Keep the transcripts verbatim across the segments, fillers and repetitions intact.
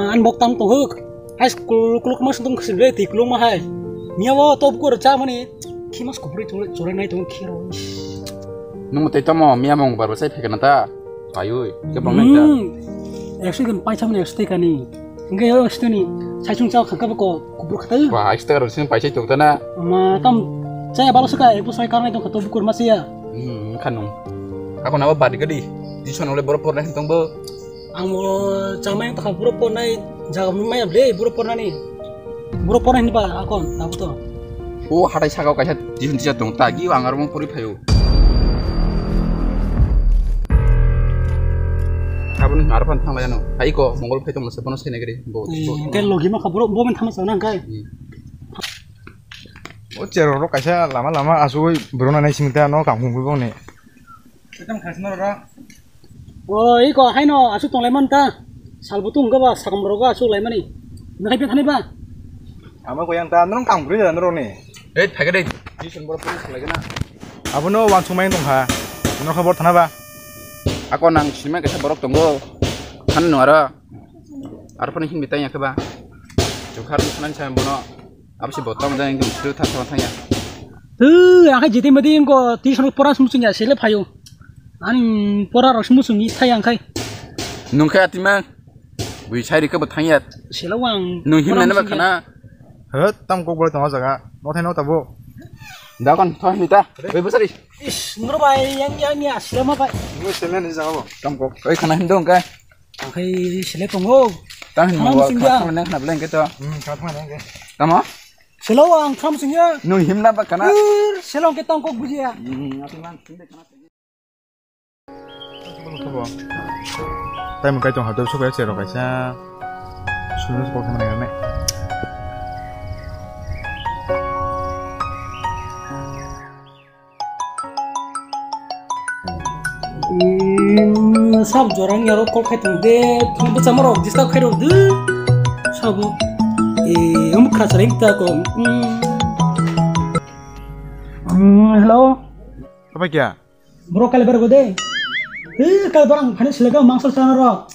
Ani bok tang tong huk. Hai kuluk kuluk mas tong khisi ble ti kuluk ma hai. Miya wo top kor cha mani. Khi mas kupri chore chore nai tong khiro. Nung tei tamo miya mong bar sai phekana ta. Ayui, ke bang nai ta. Hmm. Ekso kan paisa mani ekso kani. Enggak ya ekso ni. Sai chung chao khaka ko kubur kata. Wah, ekso karo sing paisa tok ta na. Ma tam chaya balo saka ekbo sai karnai tong kata bukur mas ya. Hmm, khanung. Ako na ba bad gadi. Dison ole borok pornai tong bo. Ang bo chamai tokha buro pornai jaga maya ble buro pornani. Buro pornai hinba akon abo to. O hatai saka kaisa dihun disa tong ta gi ang aro pori phayo. Abon arphan thang bayano. Hai ko mongol phai tong se bono sene gari. Bo. Engke logi ma kha buro bo men thama sa nang kai. O chero ro kaisa lama lama asugoi buro na nai singta no kam hum bong ne. Ekdom khasma ro. O, iko haino asuk tonglaimani ta. Salbutung wngkha ba sakam rogo asuk laimani. Nakai pia thani ba? Ama ko yang ta nrong kam guri da nrong ni. Ei, phai khe dei. Jason boro police khlai gana. Abono wansuk mai tongkha. Nrong kha bor thana ba? Ako nang sima kaisa borok tongo. Thani no aro. Aro phano hin bitai yakhe ba. Jukhar nang sa bono. Abo se bo tamo jani dum suru thang thang thang ya. Tu, akhai jiti mati engko ti sono pora sum sung ya sele phayo. Ani pora rok sum sung i thai ang khai. Nung khe atima. Bui sai ri khe bo thang ya. Sele wang. Nung him nai ba khana. He, tam kok bole tong jaga. No thai no tabo. Da kon thoi mi ta. Bui bwsari. Is, nuro bai yang yang ya sele ma bai. Nung sele ni jaga bo. Tam kok. Oi khana him dong kai. Ang khai sele tongo. Tang hin mo khana sing ya. Khana nang khana beleng ke to. Hmm, khana nang ke. Tamo? Selo ang kham sing ya. Nung himna ba khana. Selo ke tang kok buji ya. Hmm, ati man sing de khana. Tai mo kai tong ha do so kai chero kaisa. Sunu ko khana nang ne. Hmm, sab jorang yaro call khai tong de, thang bwchama rok disturb khai rok de. Sabo. Eh, um khra chara ta ko. Hmm. Hmm, hello. Apa kya? Bro kali bar go de. Eh, kali barang phani sile ga mangso chana rok.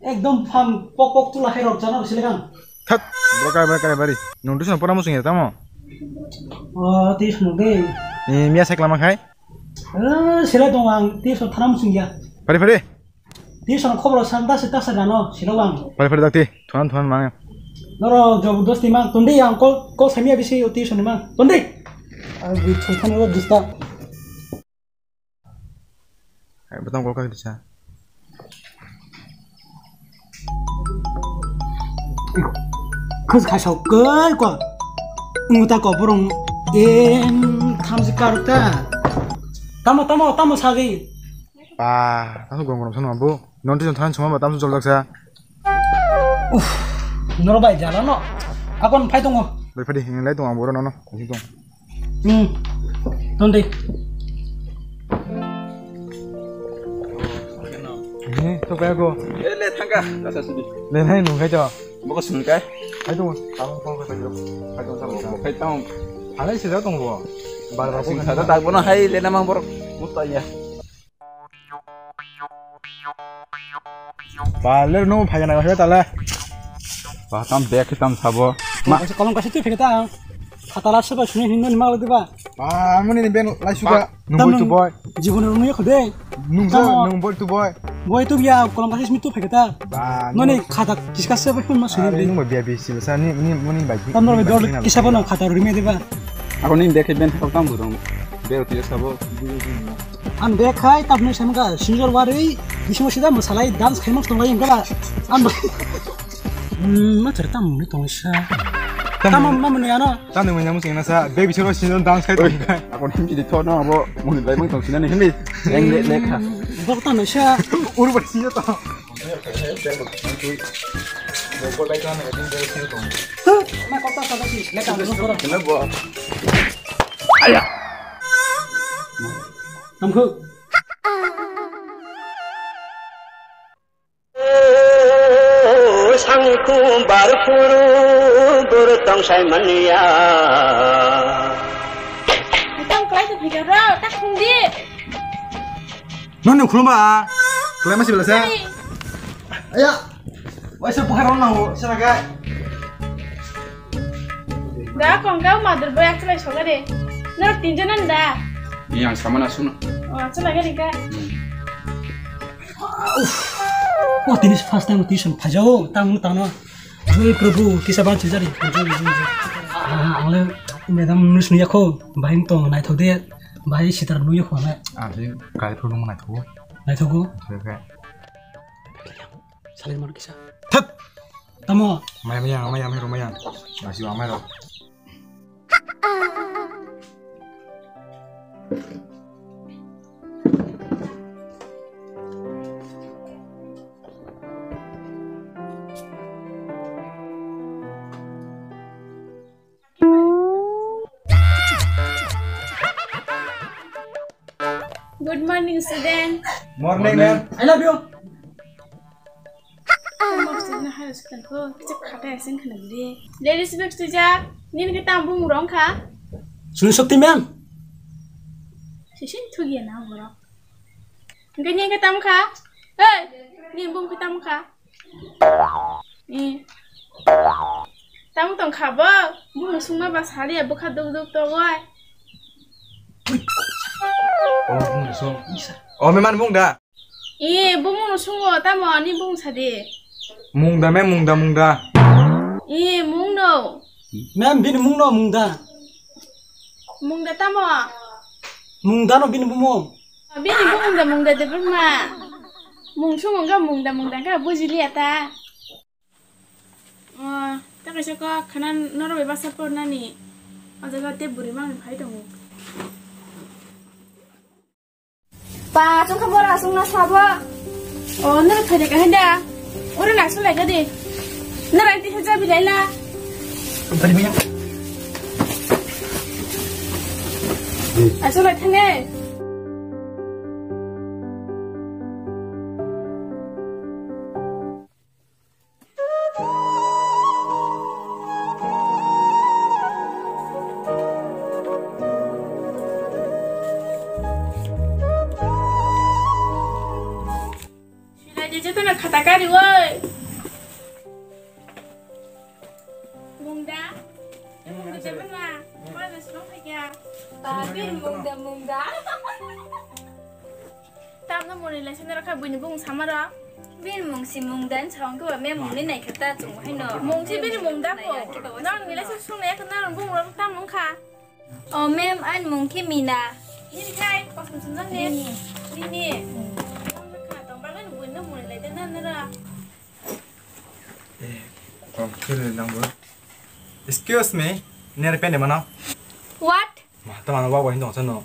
Ekdom phan pok pok tula hai rok chana sile gang. That, bro kai bari kai bari. Nung tuition pora musung ya tamo? Oh, tuition de. Eh, miya sai klama khai? Eh, sele tong ang tuition thana musung ya. Pare pare. Tuition khobor san ta se ta sa dano sele wang. Pare pare dakti. Thuan thuan mang. Noro job dosti mang tundi ang kol kol samia bisi tuition mang. Tundi. Ang bi thun thani ro dista. Hai, botong kol kaki disa. Khus khai sok kai ko. Nguta ko borong em tham si karuk ta. Tamo, tamo, tamo sagi. Pa, tamo gong gong sama bu. Non ti than sama ba tam su jol jak sa. Uff, noro bai jala no. Akon phai tongo. Bai phadi, hinglai tongo ang boro nono. Hingi tong. Hmm. Ton dei. Eh, to kaya ko. Eh, le thangka, kasa sudi. Le nai nung kai to. Boko sun kai. Hai to. Tang tang kai to. Hai to tang. Kai tang. Halai se da tong bo. Bar bar ko sing sa da tak bono hai le namang borok. Muta ya. Ba, le no phai na phai ta le. Ba, tam bag tam sabo. Ma. Kolom kasi tu phai ta. Khatala seba suni hinna ni mal diba. Ba, amuni ni ben lai suka. Nung boy to boy. Jibon rung ya khode. Nung sa, nung boy to boy. Boy to ya kolom kasi sumi tu phai ta. Ba, noni khata discuss seba hin ma suni. Nung biya bisi sa ni ni muni bai. Tam no dor kisa bono khata rumi diba. Ako ni bag ben tam burung. Bag tiya sabo. Ang bag khai tapno sama ka sinjor wari bisingo sida masalai dance khai mas tonglai engkala. Ang hmm ma cer tam ni tong sa. Tam ma mano ya no. Tam ni manya musing na sa bag bisingo sinjor dance khai tong khai. Ako ni di thon no abo muni lai mang tong sina ni hindi. Eng le le kha. Bok tam sa. Ur ba sinjor to. Bok lai kan ni din bag sinjor to. Ma kota sa si le kam no koro. Kena bo. Aya. Tangkhu. Sangku barpuru bur tongsai mania. Tang kelai tu video ro, tak sungdi. Noni khulumba. Kelai masih belasa. Aya. Waisa bukhai rok nango, sera ga. Da kong kau madur boy achilai sogare. Norok tinjon da. Ni ang samana suno. Oh, achilai gari ka. Hmm. Uff. Oh, tini first time tuition phajao, tang tang no. Oi Prabhu, kisa ban chujari. Ah, ang le madam nus nuya kho, bahai tong naithok de, bahai sitar nuya kho na. Ah, si kai pro nung naithok. Naithok. Oke. Salai mano kisa. That. Tamo. Maya, maya, maya, maya, maya. Nasi amai ro. Good morning, student. Morning, ma'am. I love you. Homework student hai student ko kichik khata yasin khana bili. Ladies bag student, nini ke tam bung rong kha? Sunu Shakti, ma'am. Sisin thugi na borok. Nini ke tam kha? Hey, nini bung ke tam kha? Eh. Tamo tong kha bo? Buno sungma ba sari ya bwkha duk duk togoi. Oh, buno sung. Oh, meman bung da? Eh, bumuno sungo tamo ani bung sadi. Mung da me mung da mung da. Eh, mung no. Mem bini mung no mung da. Mung da tamo? Mung da no bini bumung. Bini bumung da mung da de buma. Mung sungo ga mung da mung da ga bujili ata. Oh, ta kaisa kok khana norok bai basa pornani. O jaga te buri mangni phai tongo. Pa, chungkha bora sungna sabo. Oh, norok phai de kahanda. Oro nasu lai gadi. Norok tisa jabi laila. Bari baya. Asu lai thane. Silai je jotono khata kari oi. Mungda? Mungda jebana? Koi na srong khaikya? Tabir mungda mungda. Tamno muni lai sene rakha buini bung samaro. Bini mung si mung dan chawang ko me mung ni nai khata chung hai no. Mung si bini mung da ko. Nang ni lai sung nai khata nang bung ro tam mung kha. O mem an mung ki Mina. Ni khai kosong sung jang ni. Ni ni. Nang kha tong ba nang buini muni lai de na na ra. Eh, oh, kiri nang bo. Excuse me, nere pen mana? What? Ma, tama na wa wa hindo sano.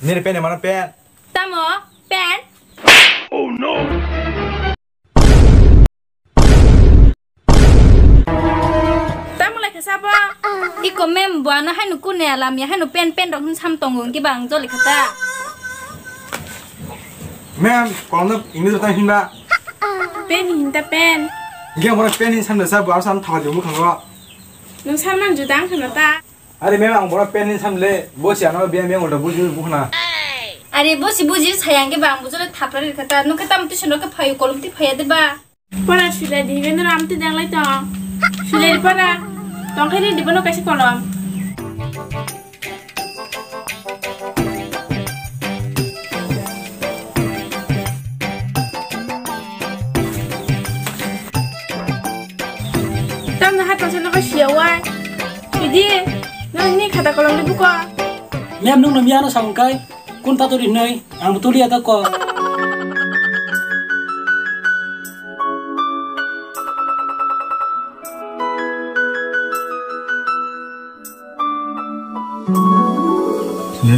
Nere pen mana pen? Tamo, pen? Oh no! Tamo lai khe sabo? Iko mem buana haino kune alam ya haino pen pen rok hin sam tongo hwnkhe ba ang joli khata. Mem, kolomno English rok tang hinba? Pen hinta pen. Hwnkhe ang bono pen hin samde sa buar sam thapa di mukhango. Nung salman juda ang khana ta. Are mem ang bono pen hin samle, bosi ano biya mem ulta buji bukhna. Are bosi buji sayang ke bang bujole thapra ri khata. Nung khe tam tuition rok khe phayu kolom ti phaya de ba. Pora silai di hingke noro amtwi dang lai tong. Silai di pora. Tong khe ri di bono kaisa kolom. Tamno hai pasa no khe siya wai. Idi, nang ni khata kolom di buko. Mem nung no miya no samung kai. Kun tato ri noi, ang betul ya kako.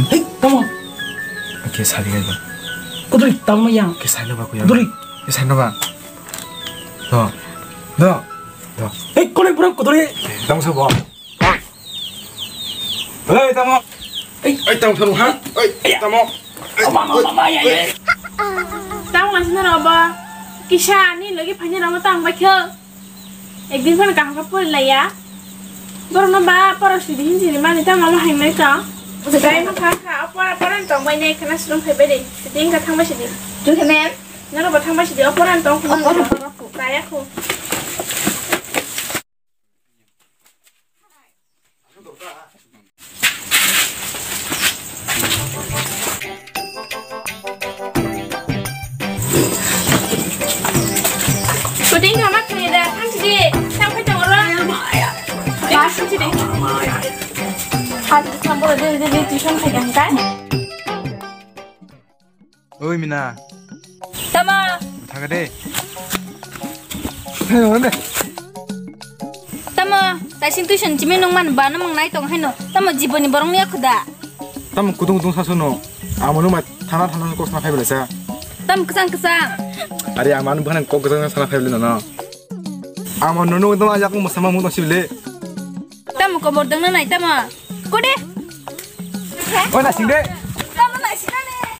Hei, tamo. Oke, sali ga ba. Kudri, tamo yang. Oke, sali ba ku yang. Kudri. Oke, sali ba. Do. Do. Do. Hei, kone bro, kudri. Tamo sa ba. Hei, tamo. Ei, ei, tamo, tamo, ha? Ei, tamo. Ei, ei. Tamo nang sina robo. Kisa ni logi phanya robo tang ba khe. Ekdin phano kaham khe pori laiya. Borok no ba pora sidi hin sini mani tamo mo hang nai tong. Dai ma kha kha, pora pora tong bai nai khana sulung phai bai de. Sidi hin kha thang bai sidi. Tu khe mem. Nang bo thang bai sidi, o poran tong khu. O poran tong khu. Kaya khu. Kuting kama kini da, thang sidi, thang pai tong ro. Ba sidi. Hal thang bo de de tuition khai kan kai. Oi, Mina. Tamo? Thaga de. Hey, one. Tamo, taising tuition chimi nung man ba no mang nai tong haino. Tamo jiboni borong ni akhuda. Tamo kudung kudung sasu no. Amo nung ma thana thana kok sana phai bela sa. Tamo kesang kesang. Are ama nung bana kok kesang sana phai bela no. Amo nunu tamo ajak mo sama mo to sibile. Tamo kobor dong na nai tamo. Kode. Oi, na sing de.